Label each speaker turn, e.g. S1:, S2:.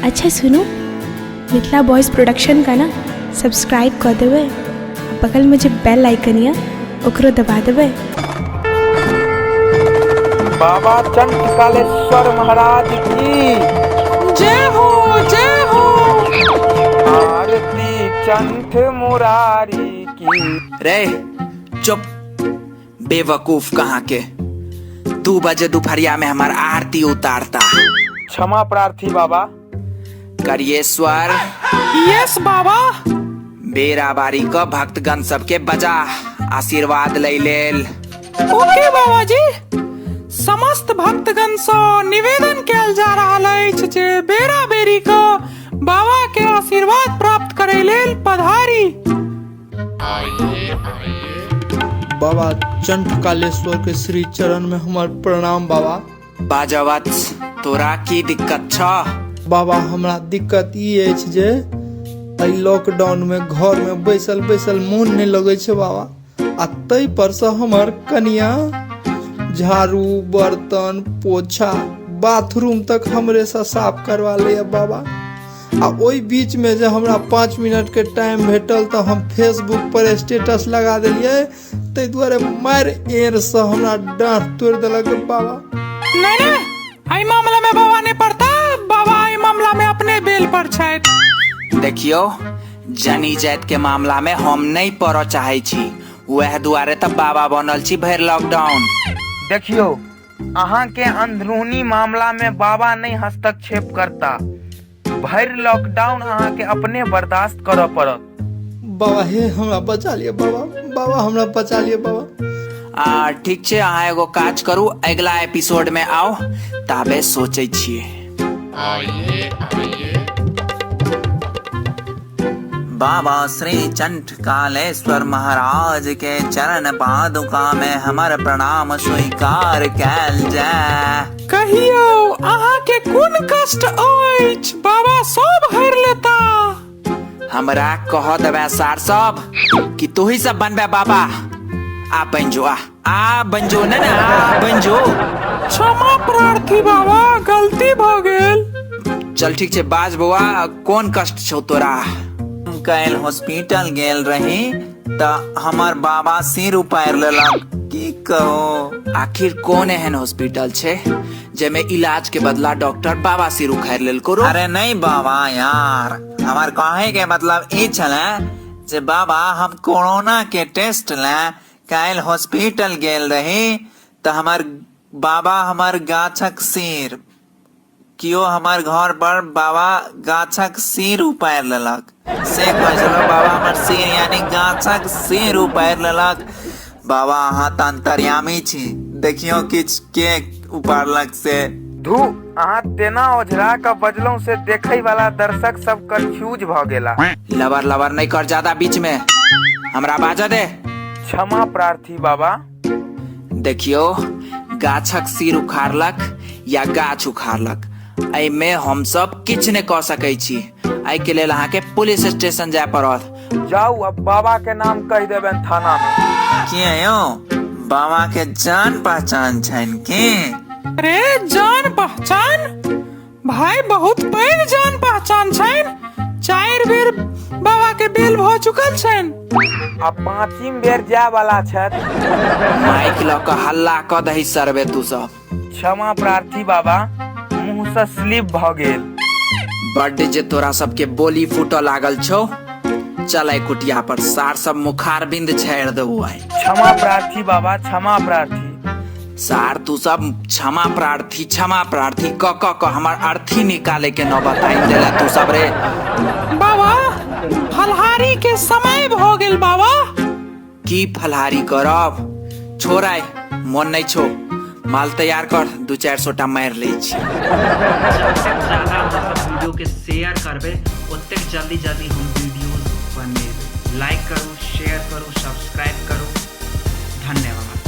S1: अच्छा सुनू, Mithila boys production का ना सब्सक्राइब कऽ देबै आ बगलमे जे बेल आइकन यऽ ओकरो दबा देबै।
S2: बाबा चंडकालेश्वर महाराज की
S3: जय हो, जय हो।
S2: आरती चंठ मुरारी की।
S4: रे चुप, बेवकूफ कहाँ के। 2 बजे दोपहरिया में हमार आरती उतारता।
S2: क्षमा प्रार्थी बाबा।
S4: करिएश्वर।
S3: यस बाबा।
S4: बेरा बारी क भक्तगण सबके बजा आशीर्वाद लै लेल।
S3: ओके बाबा जी। समस्त भक्तगण सँ निवेदन कयल जा रहल अछि जे बेरा बेरी क बाबा के आशीर्वाद प्राप्त करै लेल पधारी।
S5: बाबा चंडकालेश्वर के श्री चरण में हमर प्रणाम बाबा।
S4: बाजवत, तोरा की दिक्कत छ?
S5: बाबा हमरा दिक्कत ई अछि जे एहि लॉकडाउन में घर में बैसल बैसल मोन नहीं लगै छै बाबा, आ तै पर से हमर कनिया झाड़ू बर्तन पोछा बाथरूम तक हमरे से साफ करवा लैया बाबा। आ ओहि बीच में जे हमरा 5 मिनट के टाइम भेटल तऽ हम फेसबुक पर स्टेटस लगा देलियै, ताहि दुआरे मारि एर से हमरा डाँट तोड़ि देलक बाबा।
S3: नहीं नहीं, एहि मामला में बाबा नहीं पड़ता, बाबा एहि मामला में अपने बेल पर छथि।
S4: देखियो, जनी जात के मामला में हम नहीं पड़ऽ चाहै छी, वएह दुआरे तऽ बाबा बनल छी भरि लॉकडाउन।
S2: देखियो, अहाँ के अंदरूनी मामला में बाबा नहीं हस्तक्षेप करता, भरि लॉकडाउन अहाँ के अपने बर्दाश्त करऽ पड़त।
S5: बाबा हे हमरा बचा लिअ बाबा, बाबा हमरा बचा लिअ बाबा।
S4: आ ठीक छै, अहाँ एगो काज करू, अगिला एपिसोड में आउ, ताबे सोचै छियै। बाबा श्री चंडकालेश्वर महाराज के चरण पादुका में हमर प्रणाम स्वीकार कैल जाय।
S3: कहियो अहाँ के कोन कष्ट अछि, बाबा सब हरि लेता।
S4: हमरा कह देबै सार सब कि तू ही सब बनबे बाबा। आ बन जो, आ, आ बन जो, ना ना, आ बन जो।
S3: क्षमा प्रार्थी बाबा, गलती भ गेल।
S4: चल ठीक छै, बाज बौआ, कोन कष्ट छौ तोरा? हम काल्हि हॉस्पिटल गेल रही तऽ हमर बाबा सिर उपारि लेलक, की कहू। आखिर कोन एहन हॉस्पिटल छै जाहिमे इलाज के बदला डॉक्टर बाबा सिर उखाड़ि लेलको रो? अरे नहीं बाबा यार, हमर कहे के मतलब ई छलै जे बाबा हम कोरोना के टेस्ट ले काल्हि हॉस्पिटल गेल रही तऽ हमर बाबा हमर गाछक सिर, कियो हमर घर पर बाबा गाछक सिर उपारि लेलक, से कहै छलहुँ बाबा हमर सिर यानी गाछक सिर उपारि लेलक। बाबा अहाँ तऽ अंतर्यामी छी, देखियौ किछु के उपारलक से।
S2: धू, अहाँ तेना ओझरा कऽ बजलहुँ से देखै वाला दर्शक सब कंफ्यूज भऽ गेला।
S4: लबर लबर नहीं कर ज्यादा बीच में, हमरा बाजऽ दे।
S2: क्षमा प्रार्थी बाबा।
S4: देखियो, गाछक सिर उखाड़लक या गाछ उखाड़लक, एहिमे हमसब किछु नहि कऽ सकै छी। एहिके लेल अहाँके पुलिस स्टेशन जाय पड़त।
S2: जाउ, अब बाबा के नाम कहि देबनि थाना में।
S4: किया यौ, बाबा के जान पहचान छनि की?
S3: अरे जान पहचान भाई, बहुत पैघ जान पहचान छनि। 4 बेर बाबा के बेल भऽ चुकल छनि।
S2: आ 5 बेर जाय वाला छथि।
S4: माइक लऽ कऽ हल्ला कऽ दही सरबे तू सब।
S2: क्षमा प्रार्थी बाबा, मुँह से स्लिप भऽ गेल।
S4: बड्ड जे तोरा सबके बोली फूटऽ लागल छौ, चल आइ कुटिया पर, सार सब मुखार बिंद छाड़ि देबौ आइ।
S2: क्षमा प्रार्थी बाबा, क्षमा प्रार्थी।
S4: सार तू सब क्षमा प्रार्थी क्षमा प्रार्थी क क क हमर अर्थी निकाले के नौबत आनि देला तू सब रे।
S3: बाबा फलहारी के समय भ गेल बाबा।
S4: की फलहारी करब, छोड़ आइ मोन नहीं छो, माल तैयार कर, 2-4 सौ टा मारि लै छी।
S6: जतेक ज्यादा अहाँ सब वीडियो के शेयर करबै ओतेक जल्दी जल्दी हम वीडियो बनेबै। लाइक करू, शेयर करू, सब्सक्राइब करू। धन्यवाद।